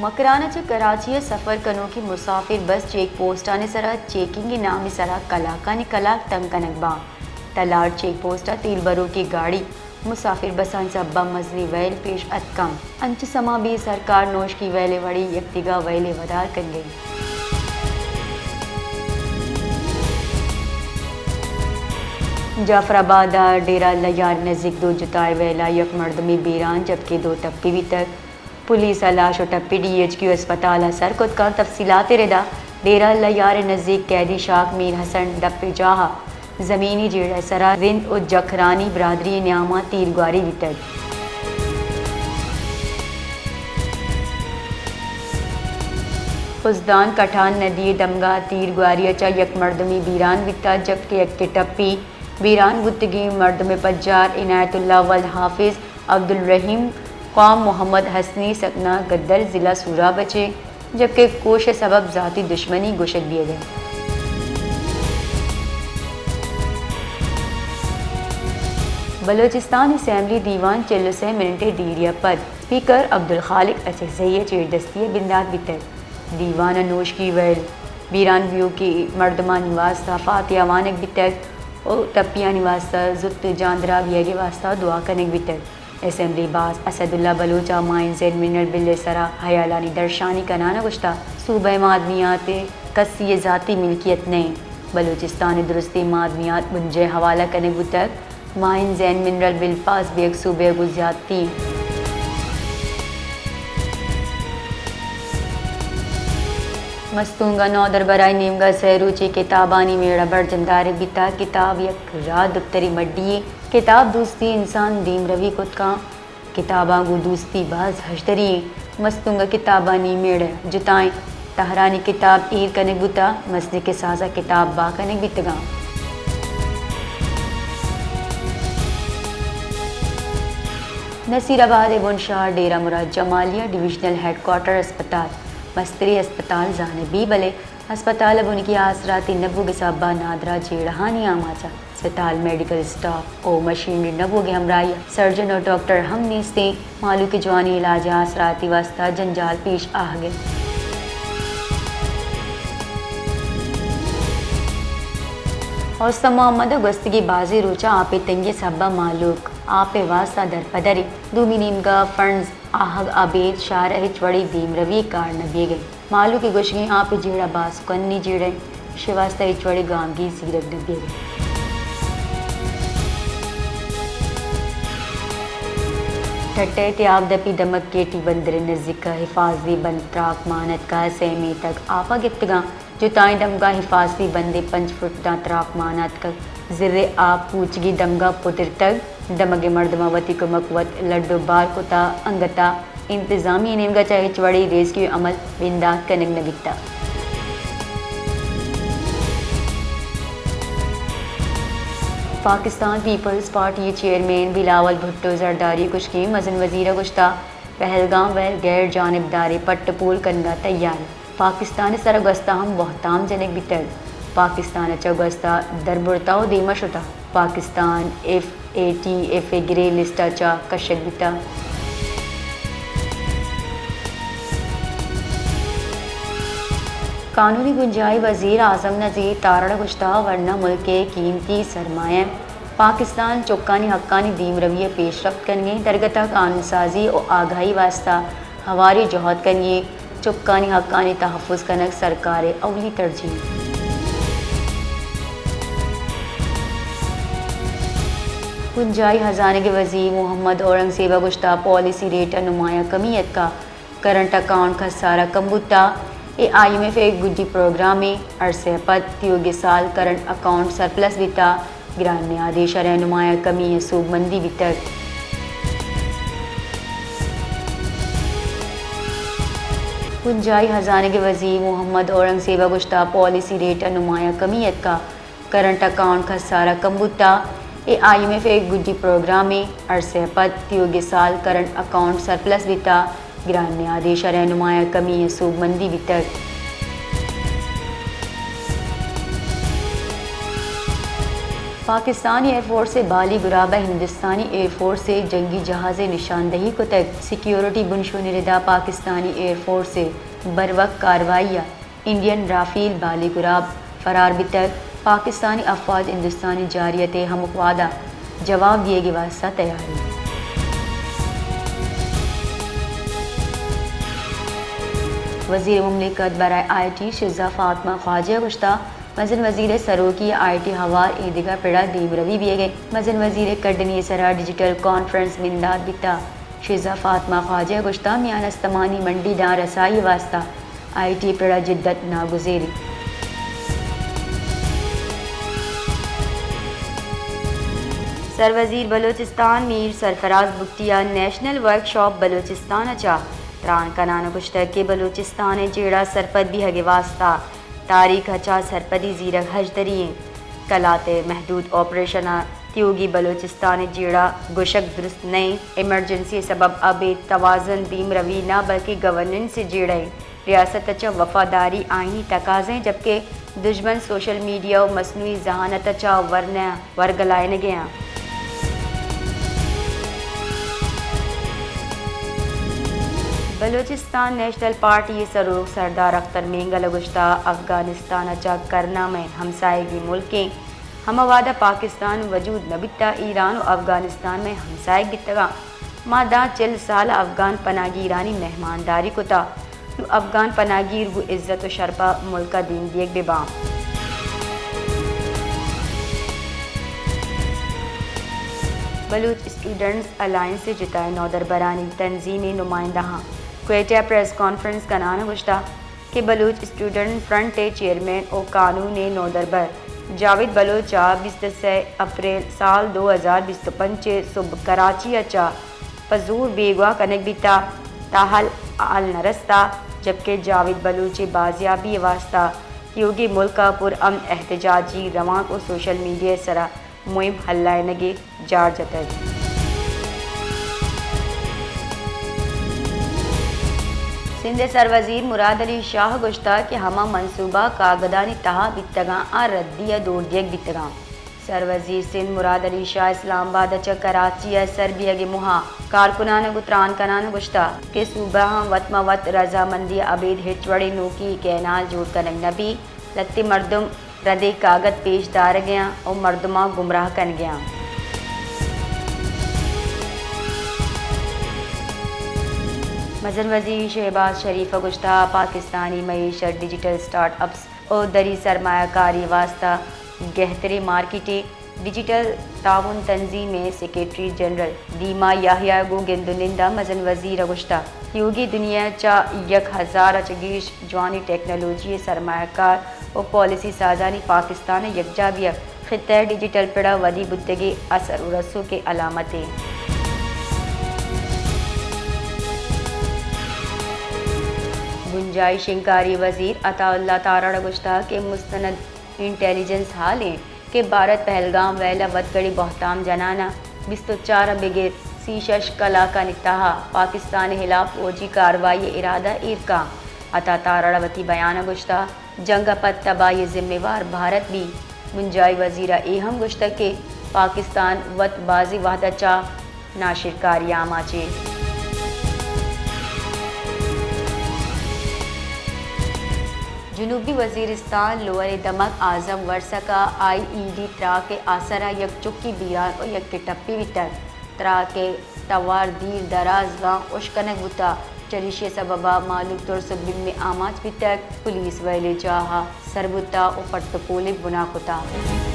مکران ءَ چہ کراچی ءَ سفر کنوکیں مسافر بس چیک پوسٹانی سرا چیکنگ ءِ نام ءِ سرا کلاکانی کلاک تنگ کنگ باں۔ تلار چیک پوسٹ ءَ تیل بروکیں گاڑی مسافر بسانی سبب ءَ مزنیں ویل پیش اتکاں۔ انچو سما بی سرکار نوشکی ویل ءِ وڑی یکدیگہ ویل ءِ ودار کنگ ءَ اِنت۔ جعفر آباد ءَ ڈیرہ اللہ یار ءِ نزیک دو جتائیں ویل ءَ یک مردمے بیران جبکہ دو ٹپی بیتگ۔ پولیس ءَ لاش ءُ ٹپی ڈی ایچ کیو اسپتال ءَ سر کت کنت۔ تفصیلات ءِ ردا ڈیرہ اللہ یار ءِ نزیک قیدی شاک میر حسن ءِ ٹپی جاہ ءَ زمینی جیڑہ ءِ سرا رند ءُ جکھرانی برادری ءِ نیام ءَ تیر گواری بیتگ۔ خضدان کٹھان ندی ءِ دمگا تیر گواری ءَ چہ یک مردمے بیران بیتگ، جبکہ یکے ٹپی۔ بیران بوتگیں مردم ءِ پجار عنایت اللہ ولد حافظ، عبدالرحیم، قوم محمد حسنی، سکنہ گدر، ضلع سوراب ءَ چہ، جبکہ کوش ءِ سبب ذاتی دشمنی گوشگ بیگ ءَ اِنت۔ بلوچستان اسمبلی دیوان چل ءُ سے منٹ ءِ دیری ءَ پد اسپیکر عبدالخالق اچکزئی ءِ چیردستی ءَ بندات بیتگ۔ دیوان ءَ نوشکی ویل، بیران بیوکیں مردمانی واستہ فاتحہ وانگ بیتگ ءُ ٹپیانی واستہ زوت جاندراہ بیگ ءِ واستہ دعا کنگ بیتگ۔ اسمبلی باز اسداللہ بلوچ ءَ مائنز اینڈ منرل بل ءِ سرا ہیالانی درشانی کنان ءَ گوشتگ، صوبہ ءِ معدنیات کسی ءِ ذاتی ملکیت نہ اِنت، بلوچستان ءِ درستیں معدنیات بنجاہ ءِ حوالہ کنگ بوتگ۔ مائنز اینڈ منرل بل پاس بیگ صوبہ ءَ گوں زیادتی اِنت۔ مستونگ ءَ نودربرائی نیمگ ءَ سئے روچی کتابانی میڑہ برجم دارگ بیتگ۔ کتاب یک راہ دپتری مڈی یے۔ کتاب دوستی انسان دیمروی کت کن۔ کتاباں گوں دوستی باز ہژدری ایں۔ مستونگ ءَ کتابانی میڑہ جتائیں تہرانی کتاب ایر کنگ بوتگ، مزنیں کساس ءَ کتاب بہا کنگ بیتگاں۔ نصیر آباد ءِ بنشاہ ڈیرہ مراد جمالی ءَ ڈویژنل ہیڈ کوارٹر اسپتال مستریں اسپتال زانگ بیت، بلے اسپتال ءِ بنکی آسراتی نہ بوگ ءِ سبب ءَ نادراہ جیڑہانی آماچ اَنت۔ اسپتال ءَ میڈیکل اسٹاف ءُ مشینری نہ بوگ ءِ ہمراہی ءَ سرجن ءُ ڈاکٹر ہم نیست اَنت۔ مہلوک ءِ جوانیں علاج ءِ آسراتی ءِ واستہ جنجال پیش آہگ ءَ اِنت۔ اوستہ محمد ءَ گوستگیں بازیں روچاں آپ ءِ تنگی ءِ سبب ءَ مہلوک آپ ءِ واستہ درپدر اَنت۔ دومی نیمگ ءَ فنڈز آہگ ءَ ابید شہر ءَ ہچ وڑیں دیمروی ءِ کار نہ بیگ ءَ اِنت۔ مہلوک ءِ گوشگ اِنت آپ ءِ جیڑہ باز کوہنیں جیڑہ اِنت، ایشی ءِ واستہ ہچ وڑیں گامگیج زیرگ نہ بیگ ءَ اِنت۔ ٹھٹہ ءِ تیاب دپی دمگ کے ٹی بندر ءِ نزیک ءَ حفاظتی بند تراک مان اتکگ، سئے میتگ آپ ءَ گپتگاں۔ جتائیں دمگاں حفاظتی بندے پنچ فٹ داں تراک مان اتکگ۔ زر ءِ آپ پوچگی دمگاں پترتگ۔ دمگ ءِ مردماں وتی کمک وت لڈ ءُ بار کتگ، انگت ءَ انتظامیہ ءِ نیمگ ءَ چہ ہچ وڑیں ریسکیو عمل بندات کنگ نہ بیتگ۔ پاکستان پیپلز پارٹی ءِ چیئرمین بلاول بھٹو زرداری ءِ گوشگ اِنت، مزن وزیر ءَ گوشتگ، پہلگام ءِ ویل غیر جانبداریں پٹ ءُ پول کنگ ءَ تیار اِنت۔ پاکستان ءِ سر ءَ گوستہ ہم بہتام جنگ بیتگ۔ پاکستان ءَ چہ گوستہ دربرتگ ءُ دیم ءَ شتگ۔ Pakistan F A T F ءِ گرے لسٹ ءَ چہ کشگ بیتگ۔ قانونی بنجاہی وزیر اعظم نذیر تارڑ ءَ گوشتگ، ورنا ملک ءِ قیمتی سرمایہ پاکستان چکانی حقانی دیمروی ءِ پیشرفت کنگ ءَ اِنت، درگت ءَ قانون سازی ءُ آگاہی ءِ واستہ ہواریں جہد کنگ ءَ اِنت، چکانی حقانی تحفظ کنگ سرکار ءِ اولی ترجیح اِنت۔ بنجاہی ہزانگ ءِ وزیر محمد اورنگزیب ءَ گوشتگ، پالیسی ریٹ ءَ نمایاں کمی اتکگ، کرنٹ اکاؤنٹ کسار ءَ کم بوتگ، اے آئی ایم ایف ءِ گڈی پروگرامے، ارسے ءَ پد تیوگیں سال کرنٹ اکاؤنٹ سرپلس بیتگ، گران نہادیں شرح ءَ نمایاں کمی ءِ سوبمندی بیتگ۔ بنجاہی ہزانگ ءِ وزیر محمد اورنگزیب ءَ گوشتگ، پالیسی ریٹ ءَ نمایاں کمی اتکگ، کرنٹ اکاؤنٹ کسار ءَ کم بوتگ، اے آئی ایم ایف ءِ گڈی پروگرامے، ارسے ءَ پد تیوگیں سال کرنٹ اکاؤنٹ سرپلس بیتگ، گران نہادیں شرح ءَ نمایاں کمی ءِ سوبمندی بیتگ۔ پاکستانی ایئر فورس ءِ بالی گراب ءَ ہندوستانی ایئر فورس ءِ جنگی جہاز ءِ نشاندہی کتگ۔ سیکیورٹی بنشونی ردا پاکستانی ایئر فورس ءِ بروک کاروائی ءَ انڈین رافیل بالی گراب فرار بیتگ۔ پاکستانی افواج ہندوستانی جارحیت ءِ ہمک وعدہ جواب دیگ ءِ واستہ تیار انت۔ وزیر مملکت برائے آئی ٹی شزہ فاطمہ خواجہ ءَ گوشتہ، مزن وزیر ءِ سروکی ءَ آئی ٹی ہوار اے دگہ پڑ ءَ دیمروی بیگ ءَ انت۔ مزن وزیر ءِ کڈنی ءِ سرا ڈیجیٹل کانفرنس بندات بیتہ۔ شزہ فاطمہ خواجہ ءَ گوشتہ، میان استمانی منڈی داں رسائی ءِ واستہ آئی ٹی پڑ ءَ جدت ناگزیر انت۔ سروزیر بلوچستان میر سرفراز بگٹی ءَ نیشنل ورکشاپ بلوچستان ءَ چہ تران کنان ءَ گوشتگ کہ بلوچستان ءِ جیڑہ سرپد بیگ ءِ واستہ تاریخ ءَ چہ سرپدی زیرگ ہژدری انت۔ کلات ءِ محدود آپریشن ءَ تیوگی بلوچستان ءِ جیڑہ گوشگ درست نہ انت۔ ایمرجنسی ءِ سبب ءَ بے توازن دیمروی نہ بلکہ گورننس ءِ جیڑہ انت۔ ریاست ءَ چہ وفاداری آئینی تقاضہ انت، جبکہ دژمن سوشل میڈیا ءُ مصنوعی ذہانت ءَ چہ ورنہ ورگلائینگ ءَ انت۔ بلوچستان نیشنل پارٹی ءِ سروک سردار اختر مینگل ءَ گوشتہ، افغانستان ءَ چہ کرنا مئے ہمسائگی ملک انت، ہما وہد ءَ پاکستان وجود نہ بیتہ، ایران ءُ افغانستان مئے ہمسائگ بیتگاں۔ ما داں چل سال ءَ افغان پناہگیرانی مہمانداری کتہ۔ نوں افغان پناہگیر گوں عزت ءُ شرپ ءَ ملک ءَ دیم دیگ بہ باں۔ بلوچ اسٹوڈنٹس الائنس ءِ جتائیں نودربرانی تنظیم ءِ نمائندہاں کوئٹہ ءَ پریس کانفرنس کنان ءَ گوشتہ کہ بلوچ اسٹوڈنٹ فرنٹ ءِ چیئرمین ءُ قانون ءِ نودربر جاوید بلوچ ءَ بیست ءُ سئے اپریل سال دو ہزار بیست ءُ پنچ ءِ سھب کراچی ءَ چہ پہ زور بیگواہ کنگ بیتہ، تاحال حال نہ رستہ، جبکہ جاوید بلوچ ءِ بازیابی ءِ واستہ تیوگیں ملک ءَ پر امن احتجاجی روانک ءُ سوشل میڈیا ءِ سرا مہم ہلائینگ ءِ جار جتگ۔ سندھ ءِ سروزیر مراد علی شاہ ءَ گوشتگ کہ ہما منصوبہ کاگدانی تہا بیتگاں آ ردی ءَ دور دیگ بیتگاں۔ سروزیر سندھ مراد علی شاہ اسلام آباد ءَ چہ کراچی ءَ سر بیگ ءِ موہ ءَ کارکنان ءَ گوں تران کنان ءَ گوشتگ کہ صوبہ آں وت ماں وت رضامندی ءَ ابید ہچ وڑیں نوکیں کینال جوڑ کنگ نہ بیت، لھتیں مردم ردیں کاگد پیش دارگ ءَ آں ءُ مردماں گمراہ کنگ ءَ آں۔ مزن وزیر شہباز شریف ءَ گوشتگ، پاکستانی معیشت ڈیجیٹل سٹارٹ اپس ءُ دری سرمایہ کاری ءِ واستہ گہتریں مارکیٹے۔ ڈیجیٹل تعاون تنظیم ءِ سیکرٹری جنرل دیما یحییٰ ءَ گوں گند ءُ نند ءَ مزن وزیر ءَ گوشتگ، تیوگیں دنیا ءَ چہ یک ہزار ءَ چہ گیش جوانیں ٹیکنالوجی ءِ سرمایہ کار ءُ پالیسی سازانی پاکستان ءِ یکجاہ بیگ خطہ ءِ ڈیجیٹل پڑ ءَ ودی بوتگیں اثر ءُ رسوک ءِ علامتے۔ بنجاہی شنگکاری ءِ وزیر عطا اللہ تارڑ ءَ گوشتگ کہ مستند انٹیلیجنس حال انت کہ بھارت پہلگام ویل ءَ وتگڑی بہتام جنان ءَ بیست ءُ چار ءَ بگر سی شش کلاکانی تہا پاکستان ءِ ہلاپ فوجی کاروائی ءِ ارادہ ایر کنت۔ عطا تارڑ ءَ وتی بیان ءَ گوشتگ، جنگ ءَ پد تباہی ءِ ذمہ وار بھارت بیت۔ بنجاہی وزیر ءَ اے ہم گوشتگ کہ پاکستان وت بازیں وھد ءَ چہ ناشرکاری ءِ آماچ انت۔ جنوبی وزیرستان ءِ لوئر ءِ دمگ اعظم ورسک ءَ آئی ای ڈی تراک ءِ آسر ءَ یک چکی بیران ءُ یکے ٹپی بیتگ۔ تراک ءِ توار دیر دراز زان ہشک کنگ بوتگ، چریشی ءِ سبب ءَ مھلوک ترس ءُ بیم ءَ آماچ بیتگ۔ پولیس وئیلے جاہ ءَ سر بوتگ ءُ پٹ ءُ پولے بنا کتگ۔